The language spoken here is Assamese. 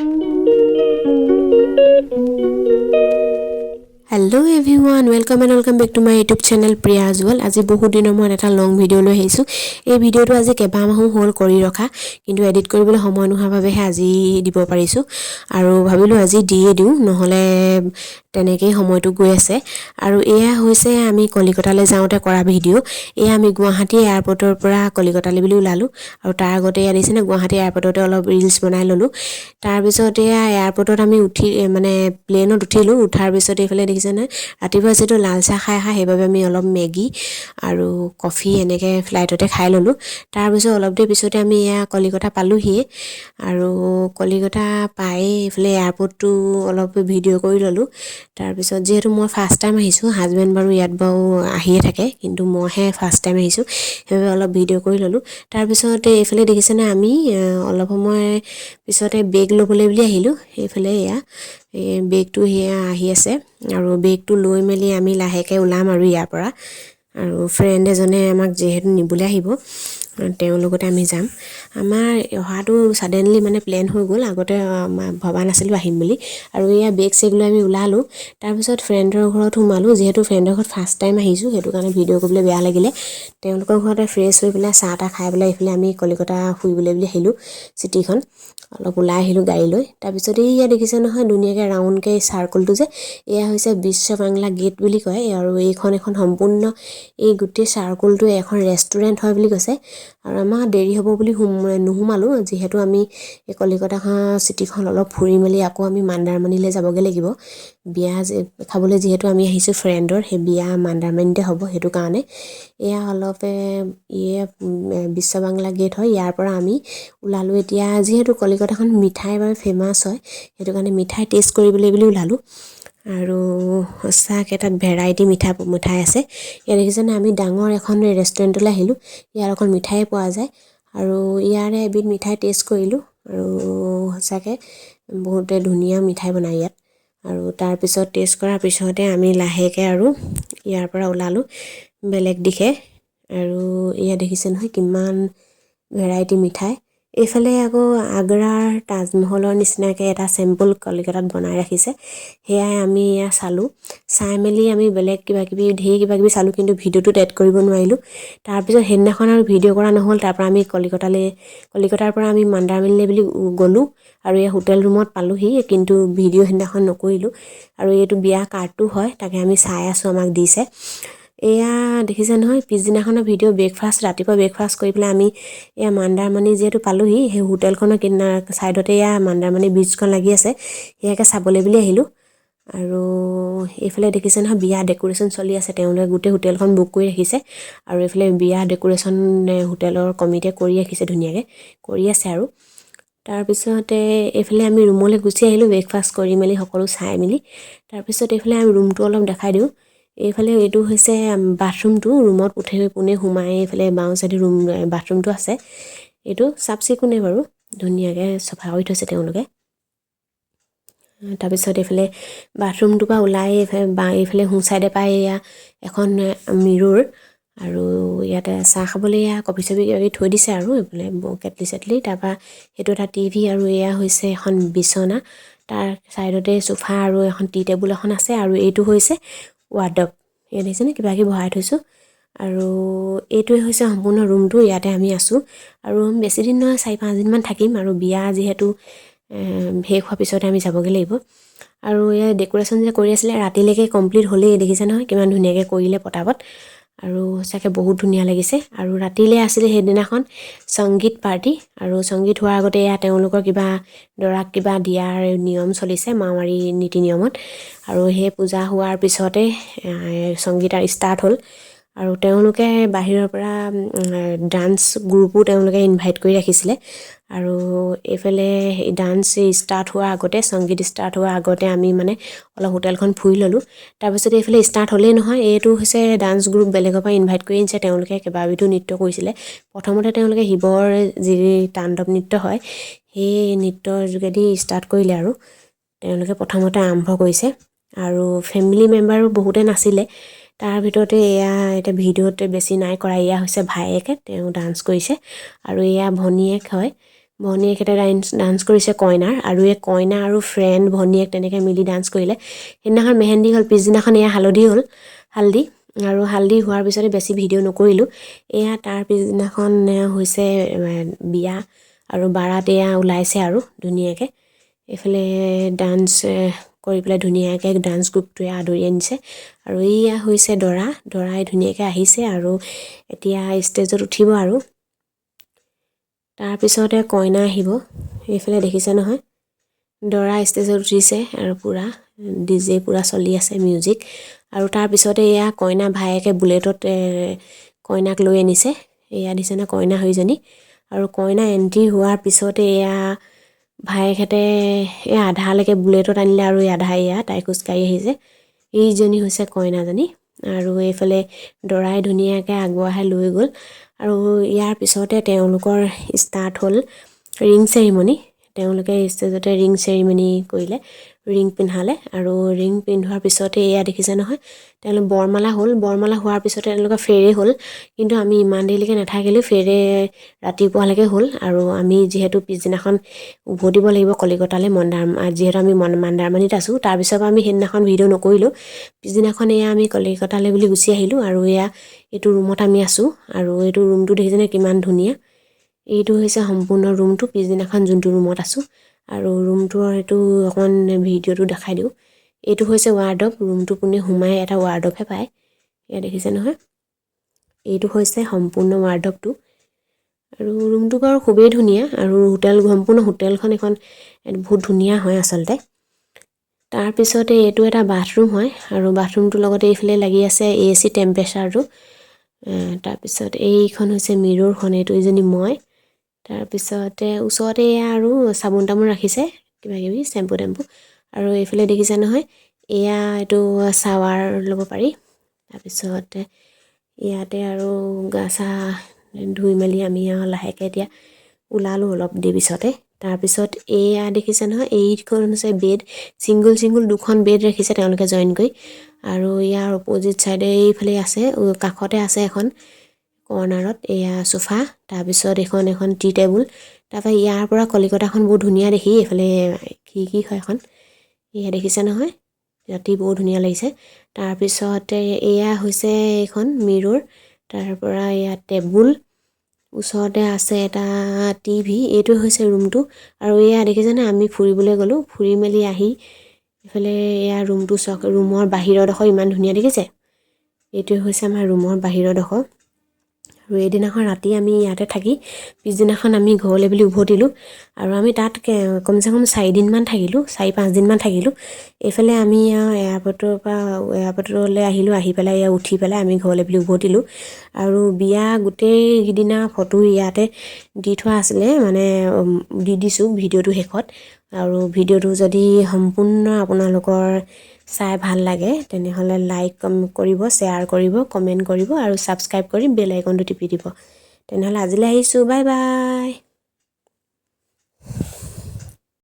Hello everyone, welcome and welcome back to my YouTube channel Priya Jual. আজি বহুত দিনৰ মূৰত এটা লং ভিডিঅ' লৈ আহিছোঁ। এই ভিডিঅ'টো আজি কেইবামাহো হ'ল কৰি ৰখা, কিন্তু এডিট কৰিবলৈ সময় নোহোৱাৰ বাবেহে আজি দিব পাৰিছোঁ আৰু ভাবিলোঁ আজি দিয়ে দিওঁ, নহ'লে তেনেকেই সময়টো গৈ আছে। আৰু এয়া হৈছে আমি কলিকতালৈ যাওঁতে কৰা ভিডিঅ'। এয়া আমি গুৱাহাটী এয়াৰপৰ্টৰ পৰা কলিকতালৈ বুলি ওলালোঁ আৰু তাৰ আগতে এয়া দেখিছেনে, গুৱাহাটী এয়াৰপৰ্টতে অলপ ৰিলচ বনাই ল'লোঁ। তাৰপিছত এয়া এয়াৰপৰ্টত আমি উঠি, মানে প্লেনত উঠিলোঁ। উঠাৰ পিছত এইফালে দেখিছেনে, ৰাতিপুৱা যিহেতু লাল চাহ খাই খাই, সেইবাবে আমি অলপ মেগী আৰু কফি এনেকৈ ফ্লাইটতে খাই ল'লোঁ। তাৰপিছত অলপ দেৰি পিছতে আমি এয়া কলিকতা পালোহিয়ে আৰু কলিকতা পায়েই এইফালে এয়াৰপৰ্টটো অলপ ভিডিঅ' কৰি ল'লোঁ। তাৰপিছত যিহেতু মই ফাৰ্ষ্ট টাইম আহিছোঁ, হাজবেণ্ড বাৰু ইয়াত বাৰু আহিয়ে থাকে, কিন্তু মইহে ফাৰ্ষ্ট টাইম আহিছোঁ, সেইবাবে অলপ ভিডিঅ' কৰি ল'লোঁ। তাৰপিছত এইফালে দেখিছেনে, আমি অলপ সময় পিছতে বেগ ল'বলৈ বুলি আহিলোঁ। এইফালে এয়া এই বেগটো সেয়া আহি আছে আৰু বেগটো লৈ মেলি আমি লাহেকৈ ওলাম আৰু ইয়াৰ পৰা। আৰু ফ্ৰেণ্ড এজনে আমাক যিহেতু নিবলৈ আহিব, তেওঁৰ লগতে আমি যাম। আমাৰ অহাটো ছাডেনলি মানে প্লেন হৈ গ'ল, আগতে ভবা নাছিলোঁ আহিম বুলি। আৰু এয়া বেগ চেগ লৈ আমি ওলালোঁ। তাৰপিছত ফ্ৰেণ্ডৰ ঘৰত সোমালোঁ। যিহেতু ফ্ৰেণ্ডৰ ঘৰত ফাৰ্ষ্ট টাইম আহিছোঁ, সেইটো কাৰণে ভিডিঅ' কৰিবলৈ বেয়া লাগিলে। তেওঁলোকৰ ঘৰতে ফ্ৰেছ হৈ পেলাই, চাহ তাহ খাই পেলাই এইফালে আমি কলিকতা ফুৰিবলৈ বুলি আহিলোঁ। চিটিখন অলপ ওলাই আহিলোঁ গাড়ী লৈ। তাৰপিছত এইয়া দেখিছে নহয়, ধুনীয়াকৈ ৰাউণ্ডকৈ চাৰ্কলটো যে, এয়া হৈছে বিশ্ব বাংলা গেট বুলি কয়। আৰু এইখন এখন সম্পূৰ্ণ এই গোটেই চাৰ্কলটো এখন ৰেষ্টুৰেণ্ট হয় বুলি কৈছে। আৰু আমাৰ দেৰি হ'ব বুলি নোসোমালোঁ, যিহেতু আমি এই কলিকতাখন চিটিখন অলপ ফুৰি মেলি আকৌ আমি মন্দাৰমণিলৈ যাবগৈ লাগিব। বিয়া খাবলৈ যিহেতু আমি আহিছোঁ ফ্ৰেণ্ডৰ, সেই বিয়া মন্দাৰমণিতে হ'ব, সেইটো কাৰণে এয়া অলপ ইয়ে বিশ্ব বাংলা গেট হয়। ইয়াৰ পৰা আমি ওলালোঁ। এতিয়া যিহেতু কলিকতাখন মিঠাইৰ বাবে ফেমাছ হয়, সেইটো কাৰণে মিঠাই টেষ্ট কৰিবলৈ বুলি ওলালোঁ। আৰু সঁচাকৈ তাত ভেৰাইটি মিঠাই আছে। ইয়াত দেখিছেনে, আমি ডাঙৰ এখন ৰেষ্টুৰেণ্টলৈ আহিলোঁ। ইয়াত অকল মিঠায়ে পোৱা যায় আৰু ইয়াৰে এবিধ মিঠাই টেষ্ট কৰিলোঁ আৰু সঁচাকৈ বহুতে ধুনীয়া মিঠাই বনায় ইয়াত। আৰু তাৰপিছত টেষ্ট কৰাৰ পিছতে আমি লাহেকৈ আৰু ইয়াৰ পৰা ওলালোঁ বেলেগ দিশে। আৰু ইয়াত দেখিছে নহয়, কিমান ভেৰাইটি মিঠাই। এইফালে আকৌ আগ্ৰাৰ তাজমহলৰ নিচিনাকৈ এটা চেম্পল কলিকতাত বনাই ৰাখিছে, সেয়াই আমি এয়া চালোঁ। চাই মেলি আমি বেলেগ কিবা কিবি ঢেৰ কিবা কিবি চালোঁ, কিন্তু ভিডিঅ'টোত এড কৰিব নোৱাৰিলোঁ। তাৰপিছত সেইদিনাখন আৰু ভিডিঅ' কৰা নহ'ল। তাৰপৰা আমি কলিকতাৰ পৰা আমি মন্দাৰমণিলৈ বুলি গ'লোঁ আৰু এই হোটেল ৰুমত পালোঁহি, কিন্তু ভিডিঅ' সেইদিনাখন নকৰিলোঁ। আৰু এইটো বিয়া কাৰ্ডটো হয়, তাকে আমি চাই আছোঁ, আমাক দিছে। এয়া দেখিছে নহয়, পিছদিনাখনৰ ভিডিঅ'। ব্ৰেকফাষ্ট, ৰাতিপুৱা ব্ৰেকফাষ্ট কৰি পেলাই আমি এয়া মন্দাৰমণি যিহেতু পালোঁহি, সেই হোটেলখনৰ কিনাৰ ছাইডতে এয়া মন্দাৰমণি ব্ৰিজখন লাগি আছে, সেয়াকে চাবলৈ বুলি আহিলোঁ। আৰু এইফালে দেখিছে নহয়, বিয়া ডেক'ৰেশ্যন চলি আছে। তেওঁলোকে গোটেই হোটেলখন বুক কৰি ৰাখিছে আৰু এইফালে বিয়া ডেক'ৰেশ্যন হোটেলৰ কমিটিয়ে কৰি ৰাখিছে, ধুনীয়াকৈ কৰি আছে। আৰু তাৰপিছতে এইফালে আমি ৰুমলৈ গুচি আহিলোঁ, ব্ৰেকফাষ্ট কৰি মেলি সকলো চাই মেলি। তাৰপিছত এইফালে আমি ৰুমটো অলপ দেখাই দিওঁ। এইফালে এইটো হৈছে বাথৰুমটো। ৰুমত উঠি পোনে সোমাই এইফালে বাওঁ চাইডে ৰুম বাথৰুমটো আছে। এইটো চাফ চিকুণেই বাৰু, ধুনীয়াকৈ চফা কৰি থৈছে তেওঁলোকে। তাৰপিছত এইফালে বাথৰুমটোৰ পৰা ওলাই এইফালে বা এইফালে সোঁ চাইডে পাই এয়া এখন মিৰৰ। আৰু ইয়াতে চাহ খাবলৈ এয়া কফি চফি কিবা কিবি থৈ দিছে আৰু এইফালে কেটলি চেটলি। তাৰপৰা সেইটো এটা টিভি আৰু এয়া হৈছে এখন বিচনা, তাৰ ছাইডতে চোফা আৰু এখন টি টেবুল এখন আছে। আৰু এইটো হৈছে ৱাৰ্ডব। ইয়াত দেখিছেনে, কিবা কিবি ভৰাই থৈছোঁ। আৰু এইটোৱে হৈছে সম্পূৰ্ণ ৰুমটো। ইয়াতে আমি আছোঁ আৰু বেছিদিন নহয়, 4-5 দিনমান থাকিম। আৰু বিয়া যিহেতু শেষ হোৱাৰ পিছতে আমি যাবগৈ লাগিব। আৰু ইয়াৰ ডেক'ৰেশ্যন যে কৰি আছিলে, ৰাতিলৈকে কমপ্লিট হ'লেই। দেখিছে নহয়, কিমান ধুনীয়াকৈ কৰিলে পটাপট আৰু সঁচাকৈ বহুত ধুনীয়া লাগিছে। আৰু ৰাতিলৈ আছিলে সেইদিনাখন সংগীত পাৰ্টি। আৰু সংগীত হোৱাৰ আগতে এয়া তেওঁলোকৰ কিবা দৰাক কিবা দিয়াৰ নিয়ম চলিছে মাৱাৰী নীতি নিয়মত। আৰু সেই পূজা হোৱাৰ পিছতে সংগীত ষ্টাৰ্ট হ'ল। আৰু তেওঁলোকে বাহিৰৰ পৰা ডান্স গ্ৰুপো তেওঁলোকে ইনভাইট কৰি ৰাখিছিলে। আৰু এইফালে ডান্স ষ্টাৰ্ট হোৱাৰ আগতে, সংগীত ষ্টাৰ্ট হোৱাৰ আগতে আমি মানে অলপ হোটেলখন ফুৰি ল'লোঁ। তাৰপিছত এইফালে ষ্টাৰ্ট হ'লেই নহয়। এইটো হৈছে ডান্স গ্ৰুপ, বেলেগৰ পৰা ইনভাইট কৰি আনিছে। তেওঁলোকে কেইবাবিধো নৃত্য কৰিছিলে। প্ৰথমতে তেওঁলোকে শিৱৰ যি তাণ্ডৱ নৃত্য হয়, সেই নৃত্যৰ যোগেদি ষ্টাৰ্ট কৰিলে আৰু তেওঁলোকে প্ৰথমতে আৰম্ভ কৰিছে। আৰু ফেমিলি মেম্বাৰো বহুতে নাছিলে। তাৰ ভিতৰতে এয়া এতিয়া ভিডিঅ'ত বেছি নাই কৰা। এয়া হৈছে ভায়েকে, তেওঁ ডান্স কৰিছে। আৰু এয়া ভনীয়েক হয়। ভনীয়েকহঁতে ডান্স ডান্স কৰিছে কইনাৰ। আৰু এই কইনা আৰু ফ্ৰেণ্ড ভনীয়েক তেনেকৈ মিলি ডান্স কৰিলে। সেইদিনাখন মেহেন্দি হ'ল, পিছদিনাখন এয়া হালধি হ'ল, হালধি। আৰু হালধি হোৱাৰ পিছতে বেছি ভিডিঅ' নকৰিলোঁ। এয়া তাৰ পিছদিনাখন হৈছে বিয়া আৰু বাৰাত এয়া ওলাইছে আৰু ধুনীয়াকৈ এইফালে ডান্স কৰি পেলাই ধুনীয়াকৈ ডান্স গ্ৰুপটোৱে আদৰি আনিছে। আৰু এইয়া হৈছে দৰা, দৰাই ধুনীয়াকৈ আহিছে আৰু এতিয়া ষ্টেজত উঠিব আৰু তাৰপিছতে কইনা আহিব। এইফালে দেখিছে নহয়, দৰা ষ্টেজত উঠিছে আৰু পূৰা ডিজে পূৰা চলি আছে মিউজিক। আৰু তাৰপিছতে এয়া কইনা ভায়েকে বুলেটত কইনাক লৈ আনিছে। এয়া দিছেনে কইনা সেইজনী। আৰু কইনা এণ্ট্ৰি হোৱাৰ পিছতে এয়া ভায়েকহঁতে এই আধালৈকে বুলেটত আনিলে আৰু এই আধা এয়া তাই খোজকাঢ়ি আহিছে। এইজনী হৈছে কইনাজনী। আৰু এইফালে দৰাই ধুনীয়াকৈ আগবঢ়াই লৈ গ'ল। আৰু ইয়াৰ পিছতে তেওঁলোকৰ ষ্টাৰ্ট হ'ল ৰিং চেৰিমনি। তেওঁলোকে ষ্টেজতে ৰিং চেৰিমনি কৰিলে, ৰিং পিন্ধালে। আৰু ৰিং পিন্ধোৱাৰ পিছতে এয়া দেখিছে নহয়, তেওঁলোক বৰমালা হ'ল। বৰমালা হোৱাৰ পিছতে তেওঁলোকৰ ফেৰে হ'ল, কিন্তু আমি ইমান দেৰিলৈকে নাথাকিলোঁ। ফেৰে ৰাতিপুৱালৈকে হ'ল। আৰু আমি যিহেতু পিছদিনাখন উভতিব লাগিব কলিকতালৈ, মন্দাৰ যিহেতু আমি মন্দাৰমণিত আছোঁ, তাৰপিছৰ পৰা আমি সেইদিনাখন ভিডিঅ' নকৰিলোঁ। পিছদিনাখন এয়া আমি কলিকতালৈ বুলি গুচি আহিলোঁ। আৰু এয়া এইটো ৰুমত আমি আছোঁ। আৰু এইটো ৰুমটো দেখিছেনে কিমান ধুনীয়া। এইটো হৈছে সম্পূৰ্ণ ৰুমটো, পিছদিনাখন যোনটো ৰুমত আছোঁ। আৰু ৰুমটোৰ এইটো অকণমান ভিডিঅ'টো দেখাই দিওঁ। এইটো হৈছে ৱাৰ্ডব। ৰুমটো পোনে সোমাই এটা ৱাৰ্ডবহে পায়। এয়া দেখিছে নহয়, এইটো হৈছে সম্পূৰ্ণ ৱাৰ্ডবটো। আৰু ৰুমটো বাৰু খুবেই ধুনীয়া। আৰু হোটেল সম্পূৰ্ণ হোটেলখন এখন বহুত ধুনীয়া হয় আচলতে। তাৰপিছতে এইটো এটা বাথৰুম হয় আৰু বাথৰুমটোৰ লগতে এইফালে লাগি আছে এচি টেম্পাৰেচাৰটো। তাৰপিছত এইখন হৈছে মিৰৰখন, এইটো এইজনী মই। তাৰপিছতে ওচৰতে এয়া আৰু চাবোন তাবোন ৰাখিছে, কিবা কিবি চেম্পু টেম্পু। আৰু এইফালে দেখিছে নহয়, এয়া এইটো চাৱাৰ ল'ব পাৰি। তাৰপিছতে ইয়াতে আৰু গা চা ধুই মেলি আমি আৰু লাহেকৈ এতিয়া ওলালোঁ অলপ দেৰি পিছতে। তাৰপিছত এয়া দেখিছে নহয়, এইখন হৈছে বেড, ছিংগল ছিংগল দুখন বেড ৰাখিছে তেওঁলোকে জইন কৰি। আৰু ইয়াৰ অপ'জিট ছাইডে এইফালে আছে, কাষতে আছে এখন কৰ্ণাৰত এয়া চোফা। তাৰপিছত এইখন এখন টি টেবুল। তাৰপৰা ইয়াৰ পৰা কলিকতাখন বহুত ধুনীয়া দেখি, এইফালে খিৰিকী হয় এখন। এয়া দেখিছে নহয়, ৰাতি বহুত ধুনীয়া লাগিছে। তাৰপিছতে এয়া হৈছে এইখন মিৰৰ। তাৰ পৰা এয়া টেবুল, ওচৰতে আছে এটা টিভি। এইটো হৈছে ৰুমটো। আৰু এয়া দেখিছেনে, আমি ফুৰিবলৈ গ'লোঁ, ফুৰি মেলি আহি এইফালে এয়া ৰুমটো চাওক। ৰুমৰ বাহিৰৰডোখৰ ইমান ধুনীয়া দেখিছে। এইটোৱে হৈছে আমাৰ ৰুমৰ বাহিৰৰডোখৰ। আৰু এইদিনাখন ৰাতি আমি ইয়াতে থাকি পিছদিনাখন আমি ঘৰলৈ বুলি উভতিলোঁ। আৰু আমি তাত কমচে কম 4 দিনমান থাকিলোঁ, 4-5 দিনমান থাকিলোঁ। এইফালে আমি এয়াৰপৰ্টৰ পৰা এয়াৰপৰ্টলৈ আহিলোঁ, আহি পেলাই ইয়াত উঠি পেলাই আমি ঘৰলৈ বুলি উভতিলোঁ। আৰু বিয়া গোটেইকেইদিনা ফটো ইয়াতে দি থোৱা আছিলে, মানে দি দিছোঁ ভিডিঅ'টো শেষত। আৰু ভিডিঅ'টো যদি সম্পূৰ্ণ আপোনালোকৰ চাই ভাল লাগে, তেনেহ'লে লাইক কৰিব, শ্বেয়াৰ কৰিব, কমেণ্ট কৰিব আৰু ছাবস্ক্ৰাইব কৰি বেল আইকনটো টিপি দিব। তেনেহ'লে আজিলৈ আহিছোঁ, বাই বাই।